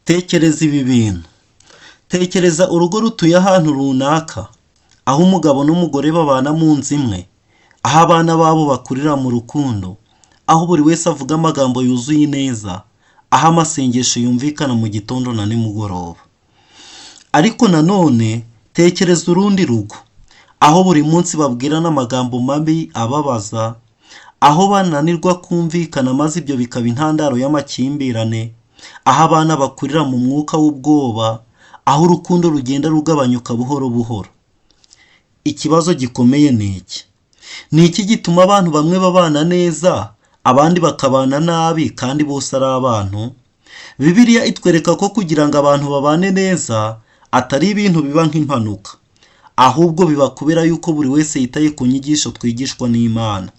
Tekereza ibi bintu. Tekereza urugo rutuye ahantu runaka, aho umugabo n'umugore babana mu nzu imwe, aho abana babo bakurira mu rukundo, aho buri wese avuga amagambo yuzuye ineza, aho amasengesho yumvikana mu gitondo na nimugoroba. Ariko nanone tekereza urundi rugo, aho buri munsi babwirana amagambo mabi ababaza, aho bananirwa kumvikana maze ibyo bikaba intandaro y'amakimbirane, aho abana bakurira mu mwuka w'ubwoba, aho urukundo rugenda rugabanyuka buhoro buhoro. Ikibazo gikomeye ni iki: ni iki gituma abantu bamwe babana neza, abandi bakabana nabi kandi bose ari abantu? Bibiliya itwereka ko kugira ngo abantu babane neza atari ibintu biba nk'impanuka, ahubwo biba kubera yuko buri wese yitaye ku nyigisho twigishwa n'Imana.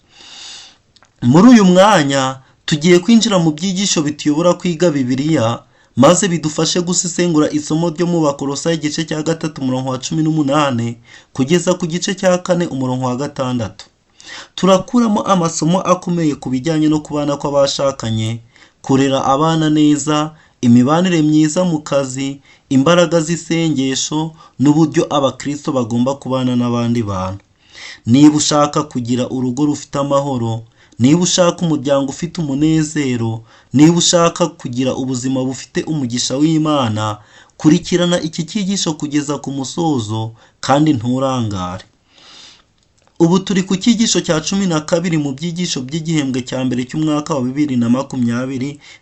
Muri uyu mwanya tugiye kwinjira mu byigisho bituyobora kwiga Bibiliya, maze bidufashe gusesengura isomo ryo mu Bakolosayi igice cya 3 umurongo wa 18 kugeza ku gice cya 4 umurongo wa 6. Turakuramo amasomo akomeye ku bijyanye no kubana kw'abashakanye, kurera abana neza, imibanire myiza mu kazi, imbaraga z'isengesho n'uburyo abakristo bagomba kubana n'abandi bantu. Niba ushaka kugira urugo rufite amahoro, niba ushaka umuryango ufite umunezero, niba ushaka kugira ubuzima bufite umugisha w'Imana, kurikirana iki cyigisho kugeza ku musozo kandi nturangare. Ubu turi ku cyigisho cya 12 mu byigisho by'igihembwe cya mbere cy'umwaka wa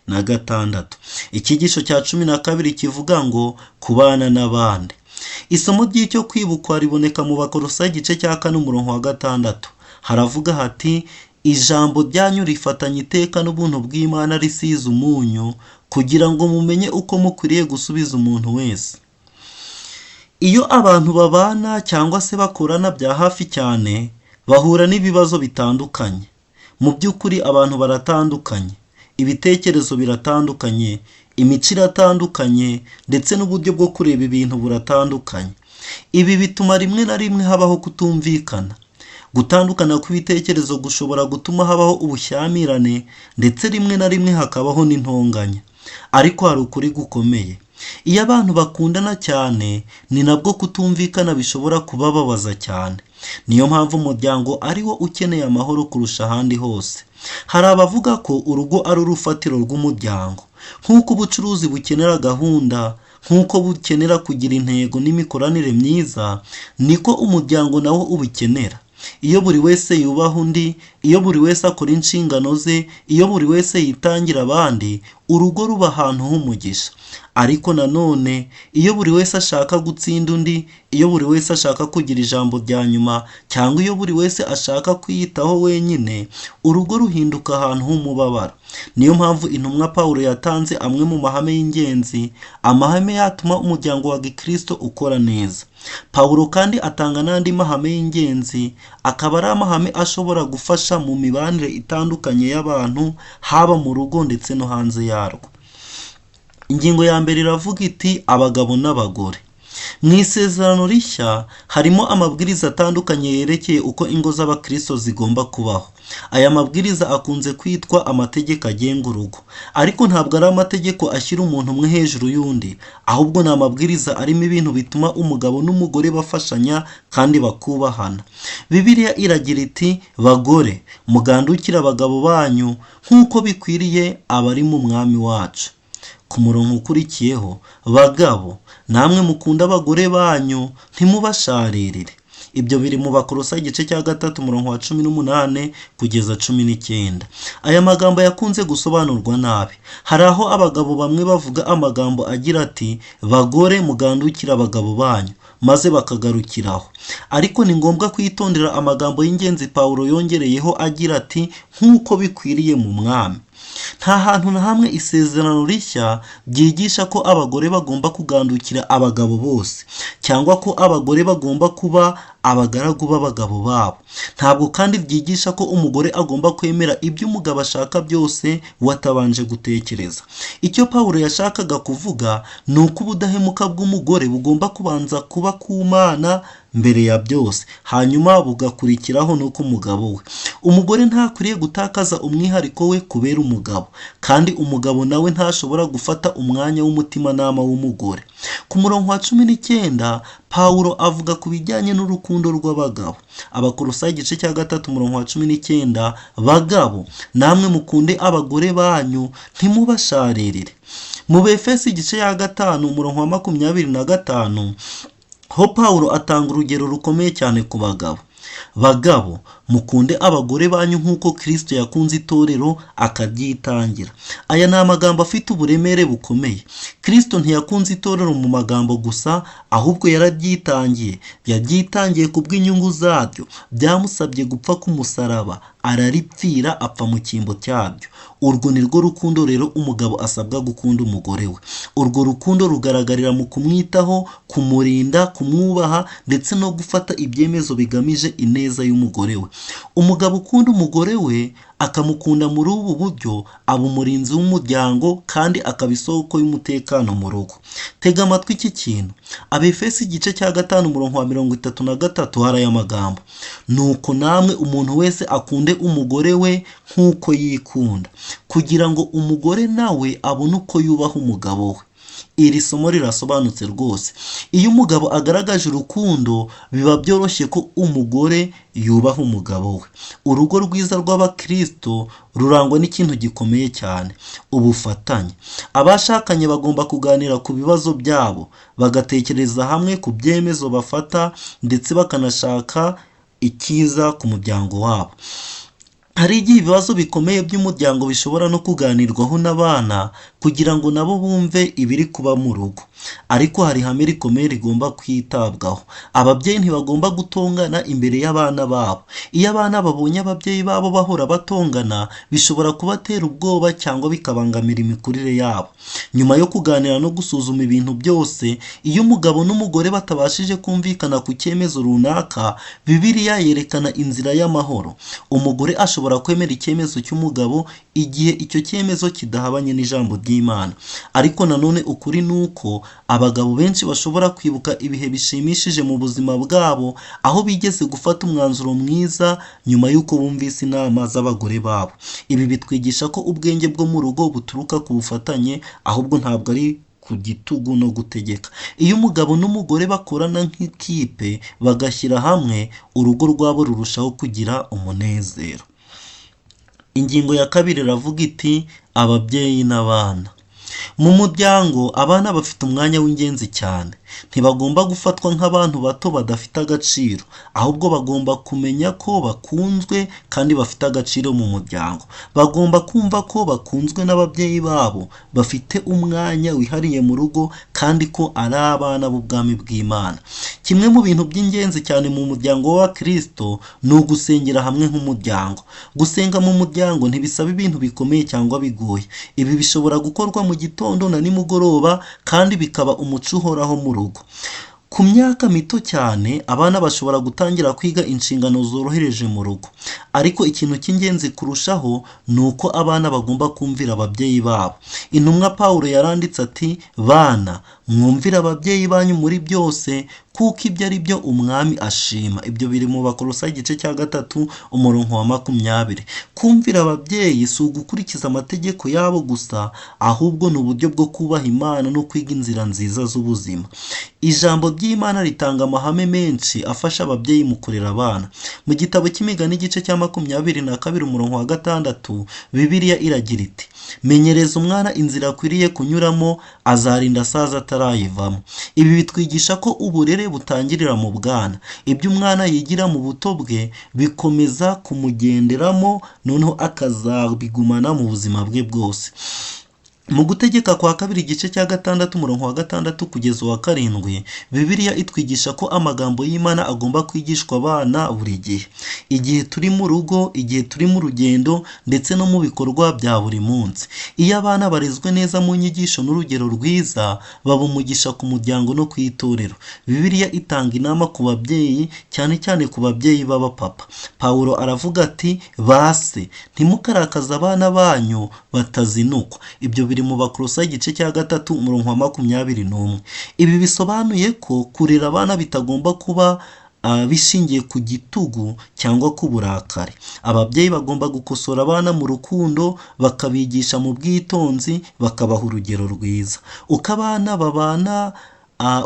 2026. Icyigisho cya 12 kivuga ngo kubana n'abandi. Isomo ry'icyo kwibukwa riboneka mu Bakolosayi igice cya 4 umurongo wa 6. Haravuga hati: ijambo ryanyu rifatanye iteka n'ubuntu bw'Imana risize umunyu, kugira ngo mumenye uko mukwiriye gusubiza umuntu wese. Iyo abantu babana cyangwa se bakorana bya hafi cyane, bahura n'ibibazo bitandukanye. Mu by'ukuri abantu baratandukanye, ibitekerezo biratandukanye, imico iratandukanye, ndetse n'uburyo bwo kureba ibintu buratandukanye. Ibi bituma rimwe na rimwe habaho kutumvikana. Gutandukana kw'ibitekerezo gushobora gutuma habaho ubushyamirane, ndetse rimwe na rimwe hakabaho n'intonganya. Ariko hari ukuri gukomeye. Iyo abantu bakundana cyane, ni nabwo kutumvikana bishobora kubababaza cyane. Niyo mpamvu umuryango ari wo ukeneye amahoro kurusha ahandi hose. Hari abavuga ko urugo ari urufatiro rw'umuryango. Nk'uko ubucuruzi bukenera gahunda, nk'uko bukenera kugira intego n'imikoranire myiza, niko umuryango nawo ubikenera. Iyo buri wese yubaha undi, iyo buri wese akora inshingano ze, iyo buri wese yitangira abandi, urugo ruba ahantu h'umugisha. Ariko nanone iyo buri wese ashaka gutsinda undi, iyo buri wese ashaka kugira ijambo rya nyuma, cyangwa iyo buri wese ashaka kwiyitaho wenyine, urugo ruhinduka ahantu h'umubabaro. Niyo mpamvu intumwa Pawulo yatanze amwe mu mahame y'ingenzi, amahame yatuma umuryango wa gikristo ukora neza. Pawulo kandi atanga n'andi mahame y'ingenzi, akaba ari amahame ashobora gufasha mu mibanire itandukanye y'abantu, haba mu rugo ndetse no hanze yarwo. Ingingo ya mbere iravuga iti abagabo n'abagore. Mu isezerano rishya harimo amabwiriza atandukanye yerekeye uko ingo z'abakristo zigomba kubaho. Aya mabwiriza akunze kwitwa amategeko agenga urugo, ariko ntabwo ari amategeko ashyira umuntu umwe hejuru y'undi, ahubwo ni amabwiriza arimo ibintu bituma umugabo n'umugore bafashanya kandi bakubahana. Bibiliya iragira iti: bagore, mugandukire abagabo banyu nk'uko bikwiriye abari mu mwami wacu. Ku murongo ukurikiyeho, bagabo, namwe mukunda abagore banyu, ntimubasharirire. Ibyo biri mu Bakolosayi igice cya 3 umurongo wa 18 kugeza 19. Aya magambo yakunze gusobanurwa nabi. Hari aho abagabo bamwe bavuga amagambo agira ati bagore mugandukire abagabo banyu, maze bakagarukiraho. Ariko ni ngombwa kwitondera amagambo y'ingenzi Pawulo yongereyeho agira ati nk'uko bikwiriye mu mwami. Nta hantu na hamwe isezerano rishya ryigisha ko abagore bagomba kugandukira abagabo bose, cyangwa ko abagore bagomba kuba abagaragu b'abagabo babo. Ntabwo kandi ryigisha ko umugore agomba kwemera ibyo umugabo ashaka byose we atabanje gutekereza. Icyo Pawulo yashakaga kuvuga ni uko ubudahemuka bw'umugore bugomba kubanza kuba ku Mana mbere ya byose, hanyuma bugakurikiraho no ku mugabo we. Umugore ntakwiriye gutakaza umwihariko we kubera umugabo, kandi umugabo nawe ntashobora gufata umwanya w'umutimanama w'umugore. Ku murongo wa 19, Pawulo avuga ku bijyanye n'urukundo rw'abagabo. Abakolosayi igice cya 3 umurongo wa 19, bagabo namwe mukunde abagore banyu ntimubasharirire. Mu Befesi igice cya 5 umurongo wa 25, ho Pawulo atanga urugero rukomeye cyane ku bagabo. Bagabo, mukunde abagore banyu nk'uko Kristo yakunze itorero akaryitangira. Aya ni amagambo afite uburemere bukomeye. Kristo ntiyakunze itorero mu magambo gusa, ahubwo yararyitangiye. Yaryitangiye ku bw'inyungu zaryo. Byamusabye gupfa ku musaraba, araripfira apfa mu cyimbo cyabyo. Urwo ni rwo rukundo rero umugabo asabwa gukunda umugore we. Urwo rukundo rugaragarira mu kumwitaho, kumurinda, kumwubaha ndetse no gufata ibyemezo bigamije ineza y'umugore we. Umugabo ukunda umugore we akamukunda muri ubu buryo aba umurinzi w'umuryango kandi akaba isoko y'umutekano mu rugo. Tega amatwi iki kintu. Abefesi igice cya 5 umurongo wa 33 hari aya magambo: nuko namwe umuntu wese akunde umugore we nk'uko yikunda, kugira ngo umugore nawe abone uko yubaha umugabo we. Iri somo rirasobanutse rwose. Iyo umugabo agaragaje urukundo, biba byoroshye ko umugore yubaha umugabo we. Urugo rwiza rw'abakristo rurangwa n'ikintu gikomeye cyane, ubufatanye. Abashakanye bagomba kuganira ku bibazo byabo, bagatekereza hamwe ku byemezo bafata ndetse bakanashaka icyiza ku muryango wabo. Hari igihe ibibazo bikomeye by'umuryango bishobora no kuganirwaho n'abana kugira ngo nabo bumve ibiri kuba mu rugo. Ariko hari ihame rikomeye rigomba kwitabwaho. Ababyeyi ntibagomba gutongana imbere y'abana babo. Iyo abana babonye ababyeyi babo bahora batongana, bishobora kubatera ubwoba cyangwa bikabangamira imikurire yabo. Nyuma yo kuganira no gusuzuma ibintu byose, iyo umugabo n'umugore batabashije kumvikana ku cyemezo runaka, Bibiliya yerekana inzira y'amahoro. Umugore ashobora kwemera icyemezo cy'umugabo igihe icyo cyemezo kidahabanye n'ijambo ry'Imana. Ariko nanone ukuri ni uko abagabo benshi bashobora kwibuka ibihe bishimishije mu buzima bwabo, aho bigeze gufata umwanzuro mwiza nyuma y'uko bumvise inama z'abagore babo. Ibi bitwigisha ko ubwenge bwo mu rugo buturuka ku bufatanye, ahubwo ntabwo ari ku gitugu no gutegeka. Iyo umugabo n'umugore bakorana nk'ikipe bagashyira hamwe, urugo rwabo rurushaho kugira umunezero. Ingingo ya kabiri iravuga iti ababyeyi n'abana. Mu muryango abana bafite umwanya w'ingenzi cyane. Ntibagomba gufatwa nk'abantu bato badafite agaciro, ahubwo bagomba kumenya ko bakunzwe kandi bafite agaciro mu muryango. Bagomba kumva ko bakunzwe n'ababyeyi babo, bafite umwanya wihariye mu rugo kandi ko ari abana b'ubwami bw'Imana. Kimwe mu bintu by'ingenzi cyane mu muryango w'abakristo ni ugusengera hamwe nk'umuryango. Gusenga mu muryango ntibisaba ibintu bikomeye cyangwa bigoye. Ibi bishobora gukorwa mu gitondo na nimugoroba kandi bikaba umuco uhoraho mu rugo. Ku myaka mito cyane, abana bashobora gutangira kwiga inshingano zoroheje mu rugo. Ariko ikintu cy'ingenzi kurushaho ni uko abana bagomba kumvira ababyeyi babo. Intumwa Pawulo yaranditse ati: bana, mwumvire ababyeyi banyu muri byose, kuko ibyo ari byo umwami ashima. Ibyo biri mu Bakolosayi igice cya 3 umurongo wa 20. Kumvira ababyeyi si ugukurikiza amategeko yabo gusa, ahubwo ni uburyo bwo kubaha Imana no kwiga inzira nziza z'ubuzima. Ijambo ry'Imana ritanga amahame menshi afasha ababyeyi mu kurera abana. Mu gitabo cy'Imigani igice cya 22 umurongo wa 6, Bibiliya iragira iti: menyereza umwana inzira akwiriye kunyuramo, azarinda asaza atarayivamo. Ibi bitwigisha ko uburere butangirira mu bwana. Ibyo umwana yigira mu buto bwe bikomeza kumugenderamo, noneho akazabigumana mu buzima bwe bwose. Mu Gutegeka kwa Kabiri igice cya 6 umurongo wa 6 kugeza uwa 7, Bibiliya itwigisha ko amagambo y'Imana agomba kwigishwa abana buri gihe. Igihe turi mu rugo, igihe turi mu rugendo ndetse no mu bikorwa bya buri munsi. Iyo abana barezwe neza mu nyigisho n'urugero rwiza, baba umugisha ku muryango no ku itorero. Bibiliya itanga inama ku babyeyi, cyane cyane ku babyeyi b'abapapa. Pawulo aravuga ati: "Ba se, ntimukarakaze abana banyu batazinukwa." Ibyo biri mu Bakolosayi igice cya 3 umurongo wa 21. Ibi bisobanuye ko kurera abana bitagomba kuba bishingiye ku gitugu cyangwa ku burakari. Ababyeyi bagomba gukosora abana mu rukundo, bakabigisha mu bwitonzi, bakabaha urugero rwiza. Uko abana babana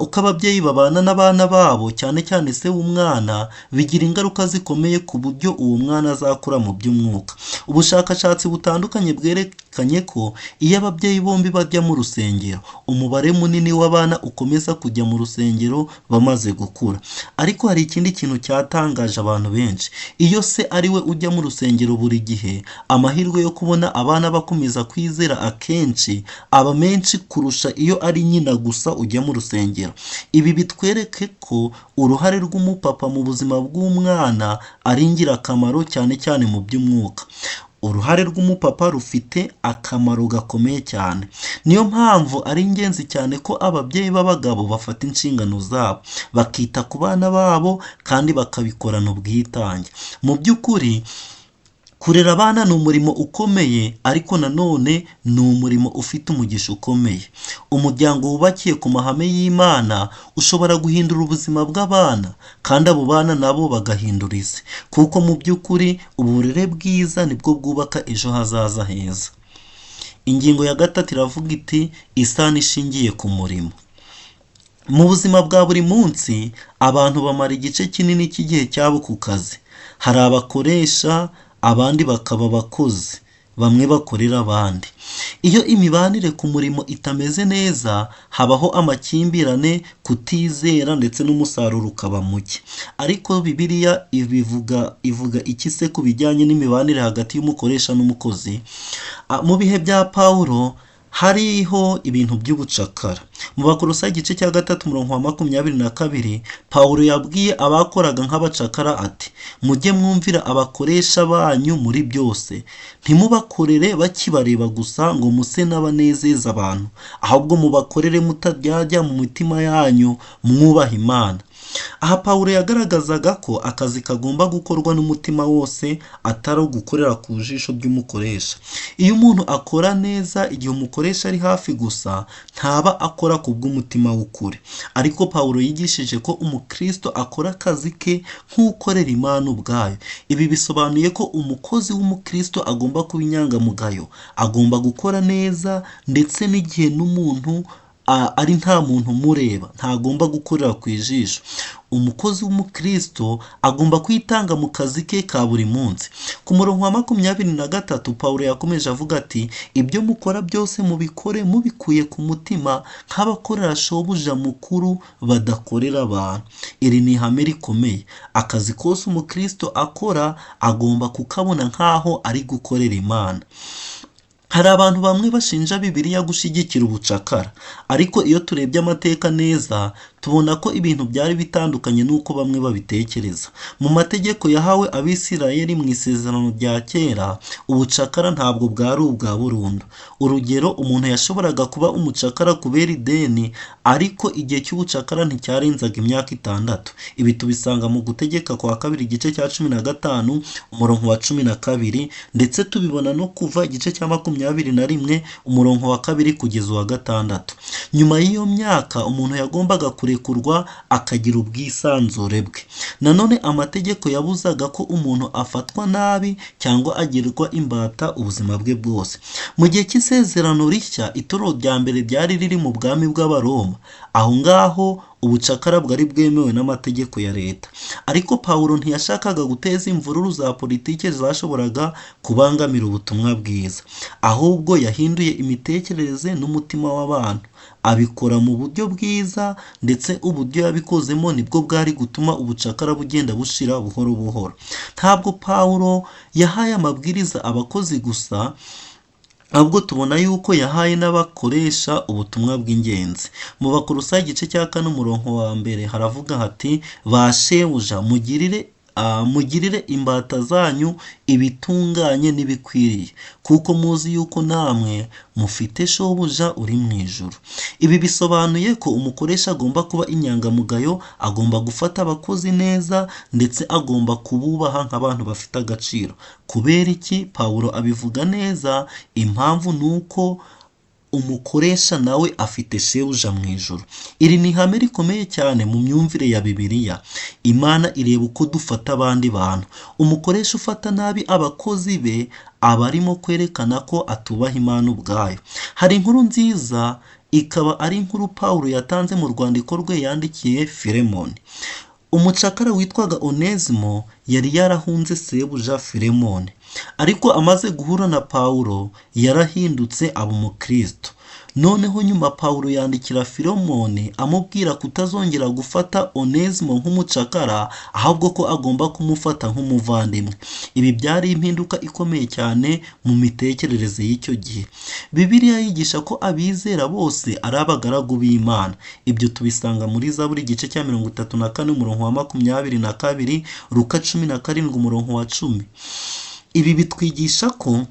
uko ababyeyi babana n'abana babo, cyane cyane se w'umwana, bigira ingaruka zikomeye ku buryo uwo mwana azakura mu by'umwuka. Ubushakashatsi butandukanye bwerekanye ko iyo ababyeyi bombi bajya mu rusengero, umubare munini w'abana ukomeza kujya mu rusengero bamaze gukura. Ariko hari ikindi kintu cyatangaje abantu benshi. Iyo se ari we ujya mu rusengero buri gihe, amahirwe yo kubona abana bakomeza kwizera akenshi aba menshi kurusha iyo ari nyina gusa ujya mu rusengero. Ibi bitwereke ko uruhare rw'umupapa mu buzima bw'umwana ari ingirakamaro, cyane cyane mu by'umwuka. Uruhare rw'umupapa rufite akamaro gakomeye cyane. Niyo mpamvu ari ingenzi cyane ko ababyeyi b'abagabo bafata inshingano zabo, bakita ku bana babo kandi bakabikorana ubwitange. Mu by'ukuri, kurera abana ni umurimo ukomeye, ariko nanone ni umurimo ufite umugisha ukomeye. Umuryango wubakiye ku mahame y'Imana ushobora guhindura ubuzima bw'abana, kandi abo bana nabo bagahindura isi. Kuko mu by'ukuri uburere bwiza nibwo bwubaka ejo hazaza heza. Ingingo ya 3 iravuga iti: isano ishingiye ku murimo. Mu buzima bwa buri munsi, abantu bamara igice kinini cy'igihe cyabo ku kazi. Hari abakoresha, abandi bakaba abakozi, bamwe bakorera abandi. Iyo imibanire ku murimo itameze neza, habaho amakimbirane, kutizera ndetse n'umusaruro ukaba muke. Ariko Bibiliya ibivuga ivuga iki se ku bijyanye n'imibanire hagati y'umukoresha n'umukozi? Mu bihe bya Pawulo hariho ibintu by'ubucakara. Mu Bakolosayi igice cya 3 umurongo wa 22, Pawulo yabwiye abakoraga nk'abacakara ati: "Mujye mwumvira abakoresha banyu muri byose, ntimubakorere bakibareba gusa ngo muse n'abanezeza abantu, ahubwo mubakorere mutaryarya mu mitima yanyu, mwubaha Imana." Aha Pawulo yagaragazaga ko akazi kagomba gukorwa n'umutima wose, atari ugukorera ku jisho ry'umukoresha. Iyo umuntu akora neza igihe umukoresha ari hafi gusa, ntaba akora ku bw'umutima w'ukuri. Ariko Pawulo yigishije ko umukristo akora akazi ke nk'ukorera Imana ubwayo. Ibi bisobanuye ko umukozi w'umukristo agomba kuba inyangamugayo, agomba gukora neza ndetse n'igihe n'umuntu ari nta muntu umureba, ntagomba gukorera ku ijisho. Umukozi w'umukristo agomba kwitanga mu kazi ke ka buri munsi. Ku murongo wa 23, Pawulo yakomeje avuga ati: "Ibyo mukora byose mubikore mubikuye ku mutima, nk'abakorera shobuja mukuru badakorera abantu." Iri ni ihame rikomeye. Akazi kose umukristo akora agomba kukabona nk'aho ari gukorera Imana. Hari abantu bamwe bashinja Bibiliya gushyigikira ubucakara, ariko iyo turebye amateka neza, tubona ko ibintu byari bitandukanye n'uko bamwe babitekereza. Mu mategeko yahawe Abisirayeli mu Isezerano rya Kera, ubucakara ntabwo bwari ubwa burundu. Urugero, umuntu yashoboraga kuba umucakara kubera ideni, ariko igihe cy'ubucakara nticyarenzaga imyaka 6. Ibi tubisanga mu Gutegeka kwa Kabiri igice cya 15 umurongo wa 12, ndetse tubibona no Kuva igice cya 21 umurongo wa 2 kugeza uwa 6. Nyuma y'iyo myaka umuntu yagombaga kurekurwa akagira ubwisanzure bwe. Nanone amategeko yabuzaga ko umuntu afatwa nabi cyangwa agirwa imbata ubuzima bwe bwose. Mu gihe cy'Isezerano Rishya, itorero rya mbere ryari riri mu bwami bw'Abaroma. Aho ngaho ubucakara bwari bwemewe n'amategeko ya leta. Ariko Pawulo ntiyashakaga guteza imvururu za politiki zashoboraga kubangamira ubutumwa bwiza. Ahubwo yahinduye imitekerereze n'umutima w'abantu, abikora mu buryo bwiza, ndetse uburyo yabikozemo nibwo bwari gutuma ubucakara bugenda bushira buhoro buhoro. Ntabwo Pawulo yahaye amabwiriza abakozi gusa, Ahubwo tubona yuko yahaye n'abakoresha ubutumwa bw'ingenzi. Mu Bakolosayi igice cya 4 umurongo wa 1 haravuga hati: ba shebuja mugirire imbata zanyu ibitunganye n'ibikwiriye, kuko muzi yuko namwe mufite shobuja uri mu ijuru. Ibi bisobanuye ko umukoresha agomba kuba inyangamugayo, agomba gufata abakozi neza, ndetse agomba kububaha nk'abantu bafite agaciro. Kubera iki? Pawulo abivuga neza, impamvu ni uko umukoresha nawe afite shebuja mu ijuru. Iri ni ihame rikomeye cyane mu myumvire ya Bibiliya. Imana ireba uko dufata abandi bantu. Umukoresha ufata nabi abakozi be aba arimo kwerekana ko atubaha Imana ubwayo. Hari inkuru nziza, ikaba ari inkuru Pawulo yatanze mu rwandiko rwe yandikiye Filemoni. Umucakara witwaga Onesimo yari yarahunze sebuja Filemoni, ariko amaze guhura na Pawulo yarahindutse aba umukristo. Noneho nyuma Pawulo yandikira Filemoni amubwira kutazongera gufata Onesimo nk'umucakara, ahubwo ko agomba kumufata nk'umuvandimwe. Ibi byari impinduka ikomeye cyane mu mitekerereze y'icyo gihe. Bibiliya yigisha ko abizera bose ari abagaragu b'Imana. Ibyo tubisanga muri Zaburi igice cya 34 umurongo wa 22, Luka 17 umurongo wa 10. Ibi bitwigisha ko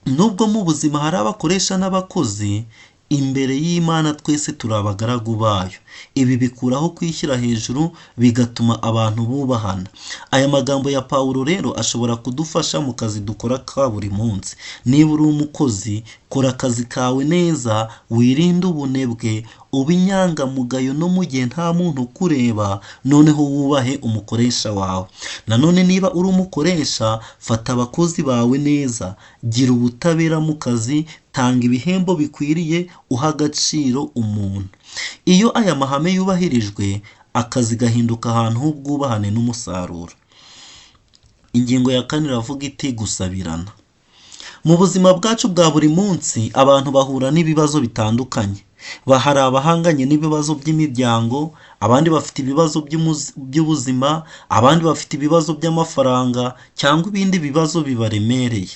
nubwo mu buzima hari abakoresha n'abakozi, imbere y'Imana twese turi abagaragu bayo. Ibi bikuraho kwishyira hejuru, bigatuma abantu bubahana. Aya magambo ya Pawulo rero ashobora kudufasha mu kazi dukora ka buri munsi. Niba uri umukozi, kora akazi kawe neza, wirinde ubunebwe, ube inyangamugayo no mu gihe nta muntu ukureba, noneho wubahe umukoresha wawe. Nanone niba uri umukoresha, fata abakozi bawe neza, gira ubutabera mu kazi, tanga ibihembo bikwiriye, uha agaciro umuntu. Iyo aya mahame yubahirijwe, akazi gahinduka ahantu h'ubwubahane n'umusaruro. Ingingo ya 4 iravuga iti: gusabirana. Mu buzima bwacu bwa buri munsi, abantu bahura n'ibibazo bitandukanye. Hari abahanganye n'ibibazo by'imiryango, abandi bafite ibibazo by'ubuzima, abandi bafite ibibazo by'amafaranga cyangwa ibindi bibazo bibaremereye.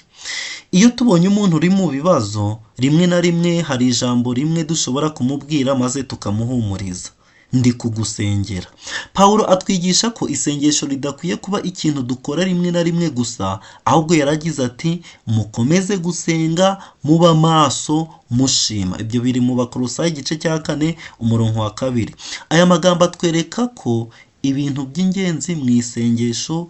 Iyo tubonye umuntu uri mu bibazo, rimwe na rimwe hari ijambo rimwe dushobora kumubwira maze tukamuhumuriza: ndi kugusengera. Pawulo atwigisha ko isengesho ridakwiye kuba ikintu dukora rimwe na rimwe gusa, ahubwo yaragize ati: mukomeze gusenga, muba maso, mushima. Ibyo biri mu Bakolosayi igice cya 4 umurongo wa 2. Aya magambo atwereka ko ibintu by'ingenzi mu isengesho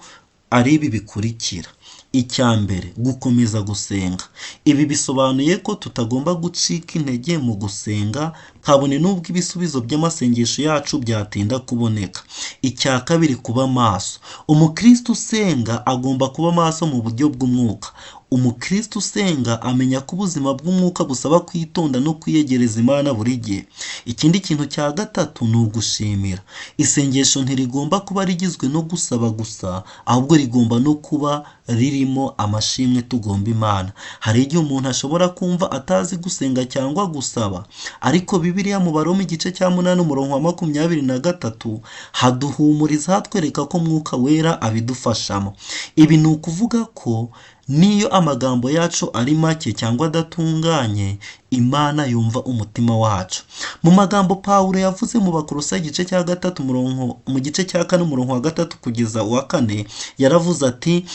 ari ibi bikurikira. Icya mbere, gukomeza gusenga. Ibi bisobanuye ko tutagomba gucika intege mu gusenga, kabone n'ubwo ibisubizo by'amasengesho yacu byatinda kuboneka. Icya kabiri, kuba maso. Umukristo usenga agomba kuba maso mu buryo bw'umwuka. Umukristo usenga amenya ko ubuzima bw'umwuka busaba kwitonda no kwiyegereza Imana buri gihe. Ikindi kintu cya gatatu ni ugushimira. Isengesho ntirigomba kuba rigizwe no gusaba gusa, ahubwo rigomba no kuba ririmo amashimwe tugomba Imana. Hari igihe umuntu ashobora kumva atazi gusenga cyangwa gusaba, ariko Bibiliya mu Baroma igice cya 8 umurongo wa 23 haduhumuriza, hatwereka ko Mwuka Wera abidufashamo. Ibi ni ukuvuga ko niyo amagambo yacu ari make cyangwa adatunganye, Imana yumva umutima wacu. Mu magambo Pawulo yavuze mu Bakolosayi igice cya 3 umurongo, mu gice cya 4 umurongo wa 3 kugeza uwa 4, yaravuze ati: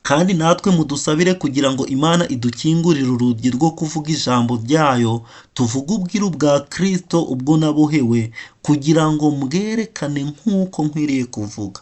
kandi natwe mudusabire kugira ngo Imana idukingurire urugi rwo kuvuga ijambo ryayo, tuvuge ubwiru bwa Kristo ubwo nabohewe, kugira ngo mbwerekane nk'uko nkwiriye kuvuga.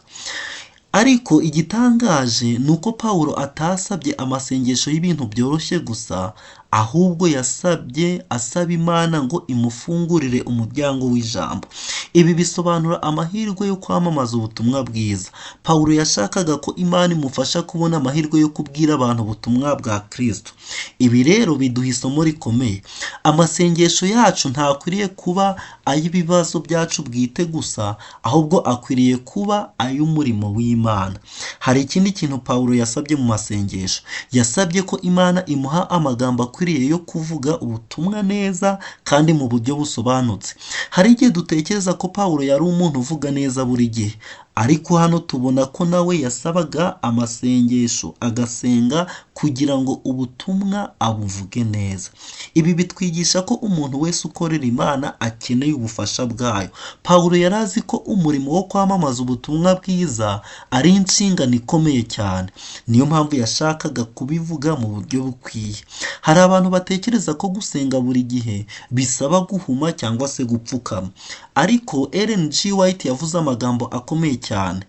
Ariko igitangaje ni uko Pawulo atasabye amasengesho y'ibintu byoroshye gusa, ahubwo yasabye asaba Imana ngo imufungurire umuryango w'ijambo. Ibi bisobanura amahirwe yo kwamamaza ubutumwa bwiza. Pawulo yashakaga ko Imana imufasha kubona amahirwe yo kubwira abantu ubutumwa bwa Kristo. Ibi rero biduha isomo rikomeye. Amasengesho yacu ntakwiriye kuba ay'ibibazo byacu bwite gusa, ahubwo akwiriye kuba ay'umurimo w'Imana. Hari ikindi kintu Pawulo yasabye mu masengesho. Yasabye ko Imana imuha amagambo akwiriye yo kuvuga ubutumwa neza kandi mu buryo busobanutse. Hari igihe dutekereza ko Pawulo yari umuntu uvuga neza buri gihe, Ariko hano tubona ko nawe yasabaga amasengesho, agasenga kugira ngo ubutumwa abuvuge neza. Ibi bitwigisha ko umuntu wese ukorera Imana akeneye ubufasha bwayo. Pawulo yari azi ko umurimo wo kwamamaza ubutumwa bwiza ari inshingano ikomeye cyane. Niyo mpamvu yashakaga kubivuga mu buryo bukwiye. Hari abantu batekereza ko gusenga buri gihe bisaba guhuma cyangwa se gupfukama. Ariko Ellen G. White yavuze amagambo akomeye cyane.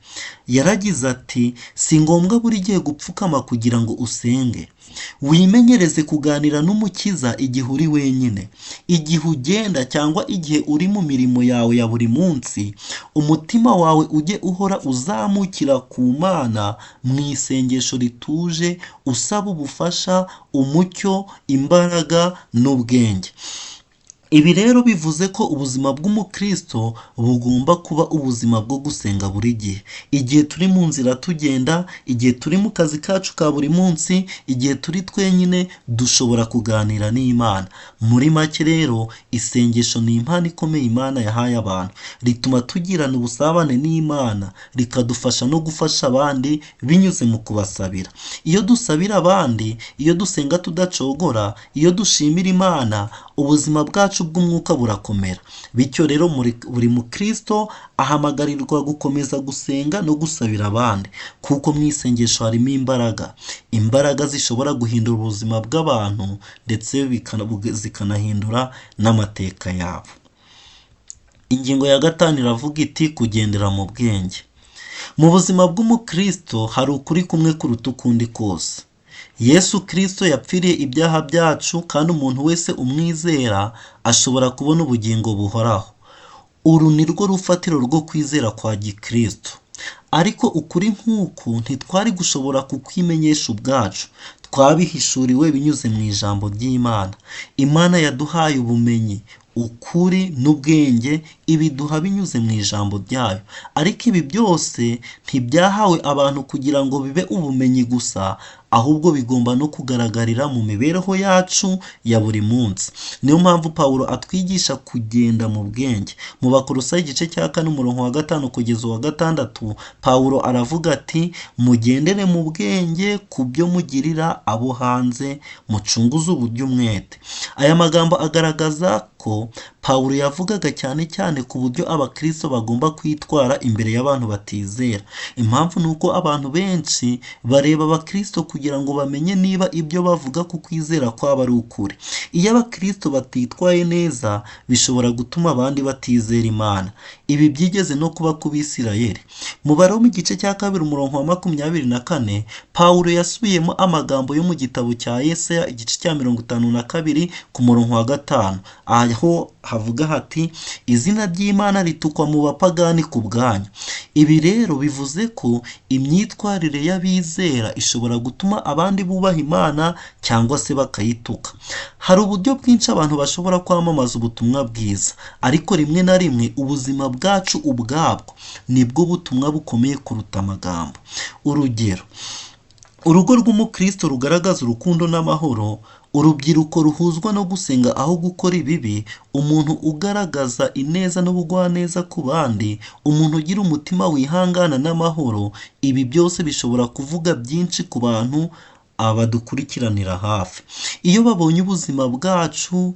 Yaragize ati: "Si ngombwa buri gihe gupfukama kugira ngo usenge. Wimenyereze kuganira n'Umukiza igihe uri wenyine, igihe ugenda cyangwa igihe uri mu mirimo yawe ya buri munsi, umutima wawe ujye uhora uzamukira ku Mana mu isengesho rituje, usaba ubufasha, umucyo, imbaraga n'ubwenge." Ibi rero bivuze ko ubuzima bw'umukristo bugomba kuba ubuzima bwo gusenga buri gihe. Igihe turi mu nzira tugenda, igihe turi mu kazi kacu ka buri munsi, igihe turi twenyine, dushobora kuganira n'Imana. Muri make rero, isengesho ni impano ikomeye Imana yahaye abantu. Rituma tugirana ubusabane n'Imana, rikadufasha no gufasha abandi binyuze mu kubasabira. Iyo dusabira abandi, iyo dusenga tudacogora, iyo dushimira Imana, ubuzima bwacu bw'umwuka burakomera. Bityo rero buri mukristo ahamagarirwa gukomeza gusenga no gusabira abandi, kuko mu isengesho harimo imbaraga, imbaraga zishobora guhindura ubuzima bw'abantu ndetse zikanahindura n'amateka yabo. Ingingo ya gatanu iravuga iti: kugendera mu bwenge. Mu buzima bw'umukristo hari ukuri kumwe kuruta ukundi kose. Yesu Kristo yapfiriye ibyaha byacu, kandi umuntu wese umwizera ashobora kubona ubugingo buhoraho. Uru ni rwo rufatiro rwo kwizera kwa gikristo. Ariko ukuri nk'uku ntitwari gushobora kukwimenyesha ubwacu, twabihishuriwe binyuze mu ijambo ry'Imana. Imana yaduhaye ubumenyi, ukuri n'ubwenge, ibiduha binyuze mu ijambo ryayo. Ariko ibi byose ntibyahawe abantu kugira ngo bibe ubumenyi gusa, ahubwo bigomba no kugaragarira mu mibereho yacu ya buri munsi. Niyo mpamvu Pawulo atwigisha kugenda mu bwenge. Mu Bakolosayi igice cya 4 umurongo wa 5 kugeza uwa 6, Pawulo aravuga ati: mugendere mu bwenge ku byo mugirira abo hanze, mucunguze uburyo umwete. Aya magambo agaragaza ko Pawulo yavugaga cyane cyane ku buryo abakristo bagomba kwitwara imbere y'abantu batizera. Impamvu ni uko abantu benshi bareba abakristo kugira ngo bamenye niba ibyo bavuga ku kwizera kwabo ari ukuri. Iyo abakristo batitwaye neza, bishobora gutuma abandi batizera Imana. Ibi byigeze no kuba ku Bisirayeli. Mu Baroma igice cya 2 umurongo wa 24, Pawulo yasubiyemo amagambo yo mu gitabo cya Yesaya igice cya 52 ku murongo wa 5, aho havuga hati: izina ry'Imana ritukwa mu bapagani ku bwanyu. Ibi rero bivuze ko imyitwarire y'abizera ishobora gutuma abandi bubaha Imana cyangwa se bakayituka. Hari uburyo bwinshi abantu bashobora kwamamaza ubutumwa bwiza, ariko rimwe na rimwe ubuzima bwacu ubwabwo nibwo butumwa bukomeye kuruta amagambo. Urugero, urugo rw'umukristo rugaragaza urukundo n'amahoro, urubyiruko ruhuzwa no gusenga aho gukora ibibi, umuntu ugaragaza ineza n'ubugwaneza ku bandi, umuntu ugira umutima wihangana n'amahoro, ibi byose bishobora kuvuga byinshi ku bantu badukurikiranira hafi. Iyo babonye ubuzima bwacu,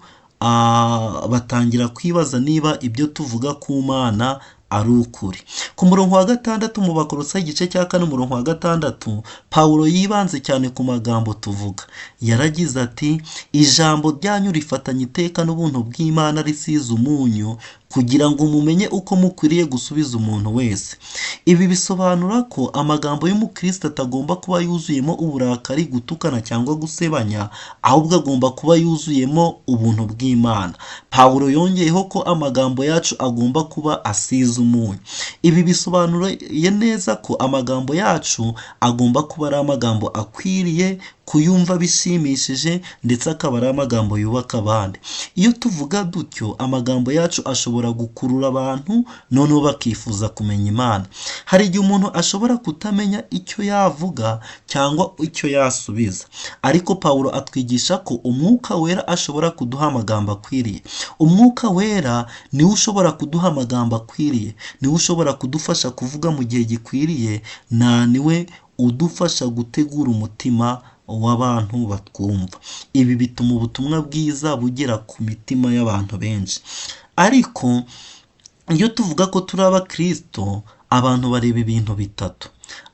batangira kwibaza niba ibyo tuvuga ku Mana ari ukuri. Ku murongo wa 6 mu Bakolosayi igice cya 4 umurongo wa 6, Pawulo yibanze cyane ku magambo tuvuga. Yaragize ati: ijambo ryanyu rifatanye iteka n'ubuntu bw'Imana risize umunyu, kugira ngo mumenye uko mukwiriye gusubiza umuntu wese. Ibi bisobanura ko amagambo y'umukristo atagomba kuba yuzuyemo uburakari, gutukana cyangwa gusebanya, ahubwo agomba kuba yuzuyemo ubuntu bw'Imana. Pawulo yongeyeho ko amagambo yacu agomba kuba asize umunyu. Ibi bisobanuye neza ko amagambo yacu agomba kuba ari amagambo akwiriye kuyumva bishimishije, ndetse akaba ari amagambo yubaka abandi. Iyo tuvuga dutyo, amagambo yacu ashobora gukurura abantu, noneho bakifuza kumenya Imana. Hari igihe umuntu ashobora kutamenya icyo yavuga cyangwa icyo yasubiza, ariko Pawulo atwigisha ko Umwuka Wera ashobora kuduha amagambo akwiriye. Umwuka Wera niwe ushobora kuduha amagambo akwiriye. gikwiriye, niwe ushobora kudufasha kuvuga mu gihe gikwiriye, na niwe udufasha gutegura umutima w'abantu batwumva. Ibi bituma ubutumwa bwiza bugera ku mitima y'abantu benshi. Ariko iyo tuvuga ko turi abakristo, abantu bareba ibintu bitatu: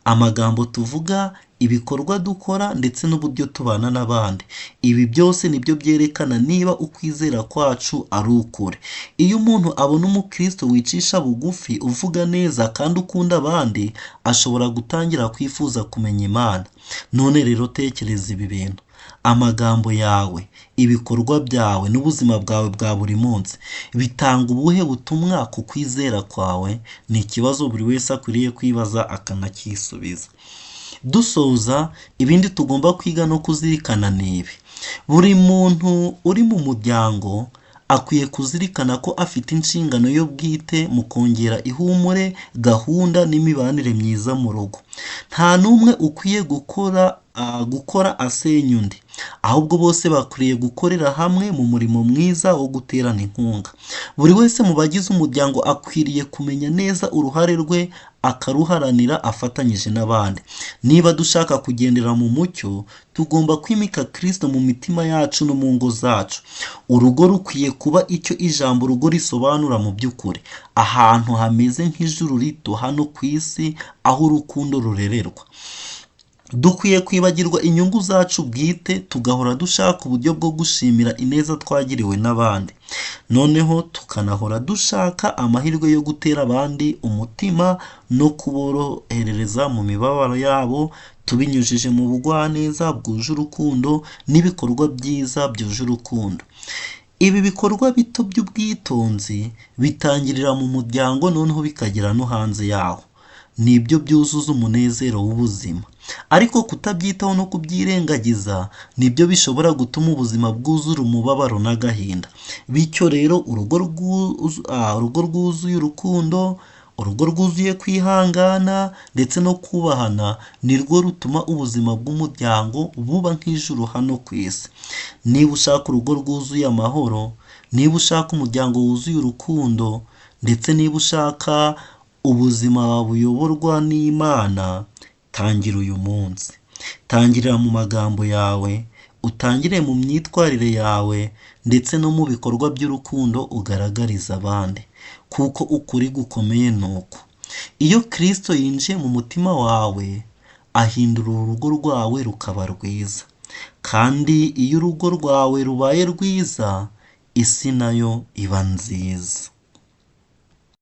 amagambo tuvuga, ibikorwa dukora ndetse n'uburyo tubana n'abandi. Ibi byose nibyo byerekana niba ukwizera kwacu ari ukuri. Iyo umuntu abona umukristo wicisha bugufi, uvuga neza kandi ukunda abandi, ashobora gutangira kwifuza kumenya Imana. None rero tekereza ibi bintu: amagambo yawe, ibikorwa byawe n'ubuzima bwawe bwa buri munsi bitanga ubuhe butumwa ku kwizera kwawe? Ni ikibazo buri wese akwiriye kwibaza akanacyisubiza. Dusoza, ibindi tugomba kwiga no kuzirikana ni ibi: buri muntu uri mu muryango akwiye kuzirikana ko afite inshingano yo bwite mu kongera ihumure, gahunda n'imibanire myiza mu rugo. Nta n'umwe ukwiye gukora asenya undi, ahubwo bose bakwiriye gukorera hamwe mu murimo mwiza wo guterana inkunga. Buri wese mu bagize umuryango akwiriye kumenya neza uruhare rwe akaruharanira afatanyije n'abandi. Niba dushaka kugendera mu mucyo, tugomba kwimika Kristo mu mitima yacu no mu ngo zacu. Urugo rukwiye kuba icyo ijambo urugo risobanura mu by'ukuri: ahantu hameze nk'ijuru rito hano ku isi, aho urukundo rurererwa. Dukwiye kwibagirwa inyungu zacu bwite, tugahora dushaka uburyo bwo gushimira ineza twagiriwe n'abandi. Noneho tukanahora dushaka amahirwe yo gutera abandi umutima no kuborohereza mu mibabaro yabo, tubinyujije mu bugwaneza bwuje urukundo n'ibikorwa byiza byuje urukundo. Ibi bikorwa bito by'ubwitonzi bitangirira mu muryango noneho bikagera no hanze yawo. Nibyo byuzuza umunezero w'ubuzima. Ariko kutabyitaho no kubyirengagiza nibyo bishobora gutuma ubuzima bwuzura umubabaro n'agahinda. Bityo rero urugo rwuzuye urukundo, urugo rwuzuye kwihangana ndetse no kubahana, nirwo rutuma ubuzima bw'umuryango buba nk'ijuru hano ku isi. Niba ushaka urugo rwuzuye amahoro, niba ushaka umuryango wuzuye urukundo, ndetse niba ushaka ubuzima buyoborwa n'Imana, tangira uyu munsi. Tangirira mu magambo yawe, utangire mu myitwarire yawe ndetse no mu bikorwa by'urukundo ugaragariza abandi. Kuko ukuri gukomeye ni uku: iyo Kristo yinjiye mu mutima wawe, ahindura urugo rwawe rukaba rwiza. Kandi iyo urugo rwawe rubaye rwiza, isi nayo iba nziza.